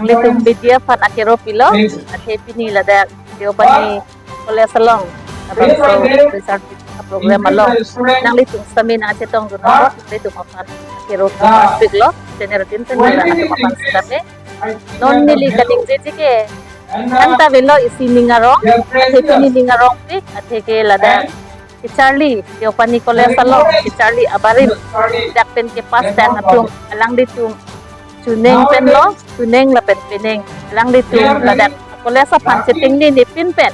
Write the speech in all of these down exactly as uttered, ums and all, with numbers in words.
Nanglitum media aphan akero pilo, athe pini ladak Deopani College along labangso research program along nanglitum sitame nangchetongdun abang nanglitum aphan akero pipiklo, channel tin channel atum aphan sitame. Non neli kaningjeji ke nangta avelo isi ning arong, athe pini ning arongpik, athe ke ladak kacharli, Deopani College along kacharli abarim, dak pen kepass tang atum, alanglitum chuneng penlo, chuneng lapen peneng, alanglitum ladak college aphan chetengni ne pin pen,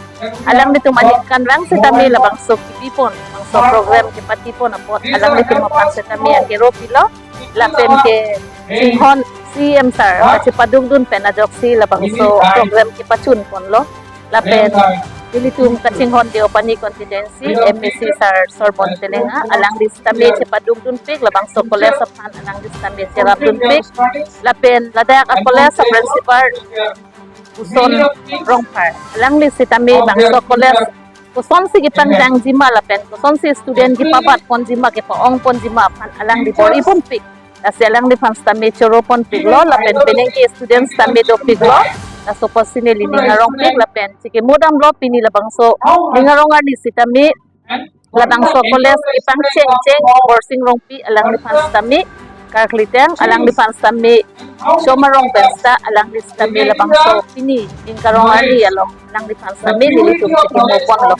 alanglitum aningkanvang sitame labangso kepipon, labangso program kepatipon apot, alanglitum aphan sitame akero pilo, lapen kachinghon C M sir kachepadukdun pen ajoksi labangso program kepachunponlo, lapen nelitum kachinghon Deopani constituency M A C sir Sorbon Telenga, alangli sitame chepadukdunpik, labangso college aphan alangli sitame cherapdunpik, lapen ladak a college a principal Puson Rongphar, alangli sitame bangso college kosonsi kepangdangjima lapen kosonsi student kepabatponjima, kepa-ongponjima aphan alangli bor-iponpik. Lasi alangliphan sitame choroponpiklo, lapen peneng ke student sitame dopiklo. Laso apotsi neli ning arongpik, lapen chikimudamlo pini labangso ning arong arni sitame labangso college kepangchengcheng Borsing Rongpi alangliphan sitame karklitang, alangliphan sitame chomarong pen sita alangli sitame labangso pini ning karong arni along alangliphan sitame nelitum chikimuponlo.